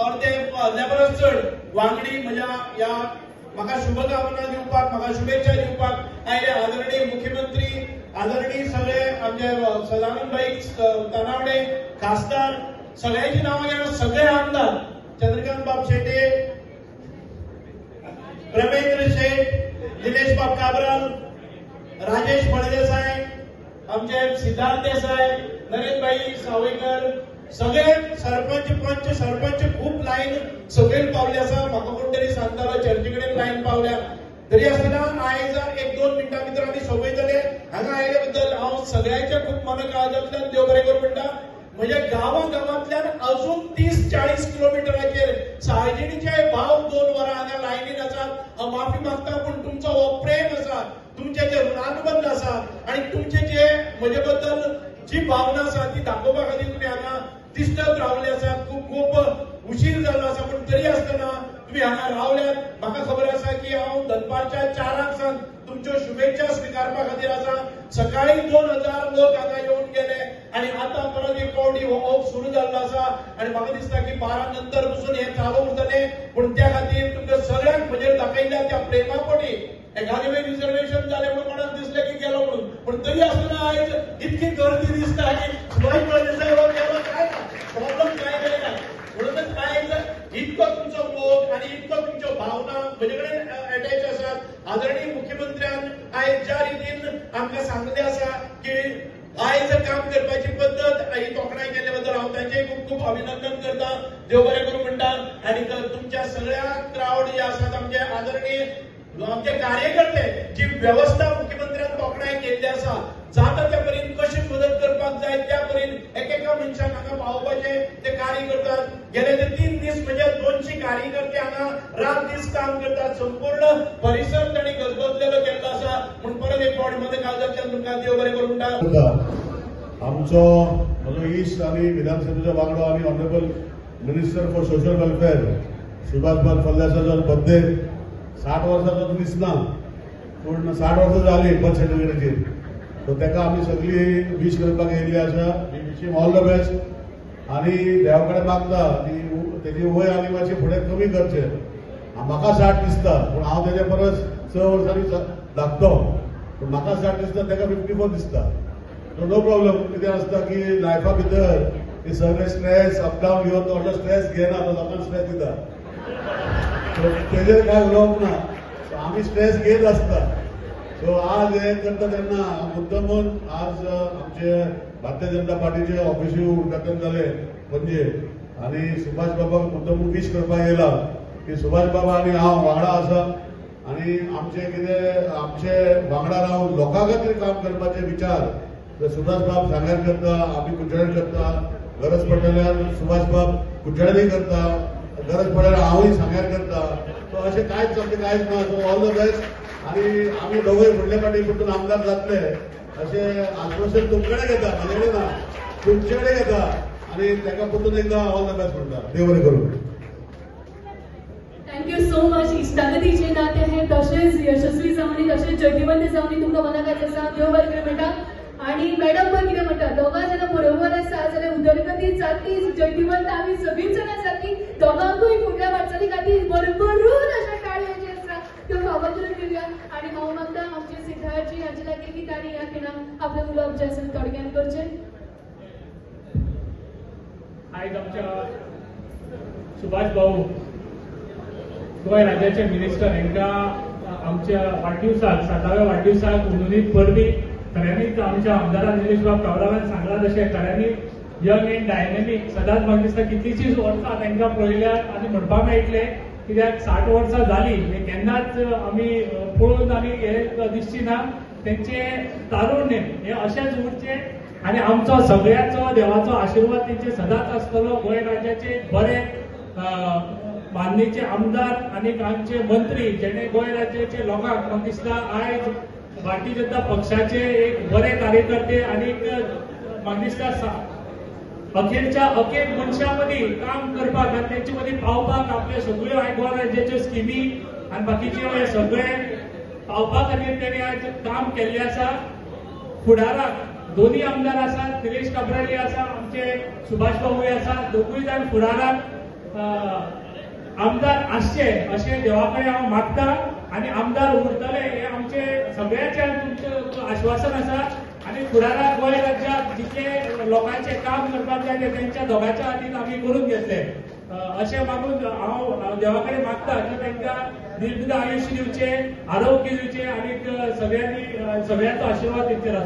अर्दे अर्द्या परस चड वांगडी म्हज्या ह्या म्हाका शुभकामना दिवपाक, म्हाका शुभेच्छा दिवपाक आयले. आदरणीय मुख्यमंत्री, आदरणीय सगळे आमचे सदानंद भाई तानावडे खासदार, सगळ्यांची नांवां घेणार, सगळे आमदार, चंद्रकांत बाब शेटे, प्रमेंद्र शेट, दिनेश बाब काब्राल, राजेश फळदेसाय, आमचे सिद्धार्थ देसाय, नरेंद्रभाई सावयकर, सगळे सरपंच, पंच, सरपंच खूप लायन सकयल पावले आसा. म्हाका कोण तरी सांगतालो चर्ची कडेन लायन पावल्या. तरी आसतना आयज एक दोन मिनटां भितर आमी सोंपयतले. हांगा आयले बद्दल हांव सगळ्यांच्या खूब मन काळजांतल्यान देव बरें करूं म्हणटा. म्हज्या गांवा गांवांतल्यान अजून 30-40 किलोमिटराचेर साळजिणीचे भाव 2 वरां हांगा लायनीन आसात. हांव माफी मागता, पूण तुमचो हो प्रेम आसा, तुमचे जे ऋणानुबंध आसा आणि तुमचे जे म्हजे बद्दल जी भावना आसा ती दाखोवपा खातीर तुमी हांगा तिश्टत रावले आसात. खूब खूब उशीर जाल्लो आसा, पूण तरी आसतना तुमी हांगा रावल्यात. म्हाका खबर आसा की हांव दनपारच्या 4 सावन तुमच्यो शुभेच्छा स्विकारपा खातीर आसा. सकाळी 2000 लोक हांगा येवन गेले आणि आता परत एक फावटी हो ओघ सुरू जाल्लो आसा आणि म्हाका दिसता की 12 नंतर पसून हे चालू उरतले. पूण त्या खातीर तुमकां सगळ्यांक म्हजेर दाखयल्ल्या त्या प्रेमापोटी, एखादे वेळ रिझर्वेशन जालें म्हणून कोणाक दिसलें की गेलो म्हणून, पूण तरी आसतना आयज इतकी गर्दी दिसता की सुभाष फळदेसाय हो गेलो, काय ना प्रॉब्लेम, काय काय ना. म्हणूनच आयज इतको तुमचो मोग आणि इतको तुमच्यो भावना म्हजे कडेन अटॅच आसात. आदरणीय मुख्यमंत्र्यान आयज ज्या रितीन आमकां सांगलें आसा की आयज काम करपाची पद्दत ही तोखणाय केल्ले बद्दल हांव तांचें खूब खूब अभिनंदन करता, देव बरें करूं म्हणटा. आनी तुमच्या सगळ्या क्रावड जे आसात, आमचे आदरणीय आमचे कार्यकर्ते, जी वेवस्था मुख्यमंत्र्यान तोखणाय केल्ली आसा, जाता त्या परीन कशी मदत करपाक जाय त्या परीन एकेका मनशाक हांगा पावोवपाचें ते कार्य करतात. गेले ते 3 दीस म्हणजे 200 कार्यकर्ते हांगा रात दीस काम करतात. संपूर्ण परिसर तांणी गजबजलेलो केल्लो आसा. म्हूण परत एक फावट मध्ये काळजांतल्यान तुमकां देव बरें करूं म्हणटा. आमचो म्हजो इश्ट आनी विधानसभेचो वांगडो आनी Honourable Minister for Social Welfare Subhash बाब फळदेसायचो बर्थडे. 60 वर्साचो दिसना, पूण 60 वर्सां जाली बर्थ सर्टिफिकेटाचेर. सो ताका आमी सगळीं वीश करपाक येयल्ली आसा. We wish him all the best आनी देवा कडेन मागता की तेजी वय आनी मातशी फुडें कमी करचें. म्हाका 60 दिसता, पूण हांव तेजे परस 6 वर्सांनी धाकटो, पूण म्हाका 60 दिसता, ताका 54 दिसता. So no problem. कितें आसता की लायफा भितर की सगळे स्ट्रेस अपडावन घेवन तो व्हडलो स्ट्रेस घेना, तो लोकांक स्ट्रेस दिता. सो तेजेर काय उलोवप ना. सो आमी स्ट्रेस घेत आसता. सो आज हे करता तेन्ना मुद्दमून आज आमचे भारतीय जनता पार्टीचे ऑफिसी उद्घाटन जालें पणजे आनी सुभाष बाबाक मुद्दमून वीश करपाक येयला की सुभाष बाबा आनी हांव वांगडा आसा आनी आमचे कितें आमचे वांगडा रावन लोकां खातीर काम करपाचे विचार जर सुभाष बाब सांग्यार करता, आमी कुंचोळ्यार करता. गरज पडल्यार सुभाष बाब कुंचोळ्यानूय करता, गरज पडल्यार हांवूय सांग्यार करता. सो अशें कांयच आमचें कांयच ना. सो ऑल the best आनी आमी दोगूय फुडले फावटी परतून आमदार जातले अशें आश्वासन तुमचे कडेन घेता, म्हाजे कडेन ना, तुमचे कडेन घेता आनी ताका परतून एकदां ऑल the best म्हणटा. देव बरें करूं. Thank you so much. इश्टागतीचे नाते हे तशेंच यशस्वी जावनी, तशेंच जैतिवंत जावनी. तुमकां मनाक आसा, देव बरें करूं म्हणटा. आणि मॅडम पण कितें म्हणटा, दोगां जाणां बरोबर आसा जाल्यार उदरगती जातली, जैतिवंत आमी सगळींच जाणां जातली. दोगांकूय फुडल्या वाटचाली खातीर भरभरून अशा टाळयो ज्यो आसा त्यो फावो करून दिवया. आणि हांव मागता आमचे सिद्धार्थजी हांचे लागीं की तांणी ह्या खिणाक आपलें उलोवप जें आसा थोडक्यान करचें. आयज आमच्या सुभाष भाऊ, गोंय राज्याचे मिनिस्टर, हांकां आमच्या वाडदिवसाक, 60व्या वाडदिवसाक हुनहुनीत परबीं. खऱ्यांनीच आमच्या आमदारान निलेश बाब काब्रालान सांगलां तशें खऱ्यांनी यंग अँड डायनॅमीक सदांच. म्हाका दिसता कितलींशींच वर्सां तांकां पळयल्यार आनी म्हणपाक मेळटलें, कित्याक 60 वर्सां जालीं हें केन्नाच आमी पळोवन आनी हें दिसची ना. तेंचे तारुण्य हें अशेंच उरचें आनी आमचो सगळ्याचो देवाचो आशिर्वाद तेंचे सदांच आसतलो. गोंय राज्याचे बरे मान्येचे आमदार आनी आमचे मंत्री, जेणे गोंय राज्याचे लोकांक, म्हाका दिसता आयज भारतीय जनता पक्षाचे एक बरे कार्यकर्ते आनी म्हाका दिसता अखेरच्या अखेर मनशां मदीं काम करपाक आनी तेंचे मदीं पावपाक, आपले सगळ्यो आयज गोंय राज्याच्यो स्किमी आनी बाकीच्यो हे सगळे पावपा खातीर तेणी आयज काम केल्लें आसा. फुडाराक दोन्ही आमदार आसात, निलेश काब्राली आसा, आमचे सुभाष बाबूय आसा, दोगूय जाण फुडाराक आमदार आसचे अशें देवा कडेन हांव मागता आनी आमदार उरतले हें आमचें सगळ्यांचें तुमचें आश्वासन आसा. आनी फुडाराक गोंय राज्याक जितले लोकांचें काम करपाक जाय तें तेंच्या दोगांच्या हातीन आमी करून घेतले अशें मागून हांव देवा कडेन मागता की तांकां दीर्घ आयुश्य दिवचें, आरोग्य दिवचें आनी सगळ्यांनी सगळ्यांचो आशिर्वाद तेंचेर आसचो.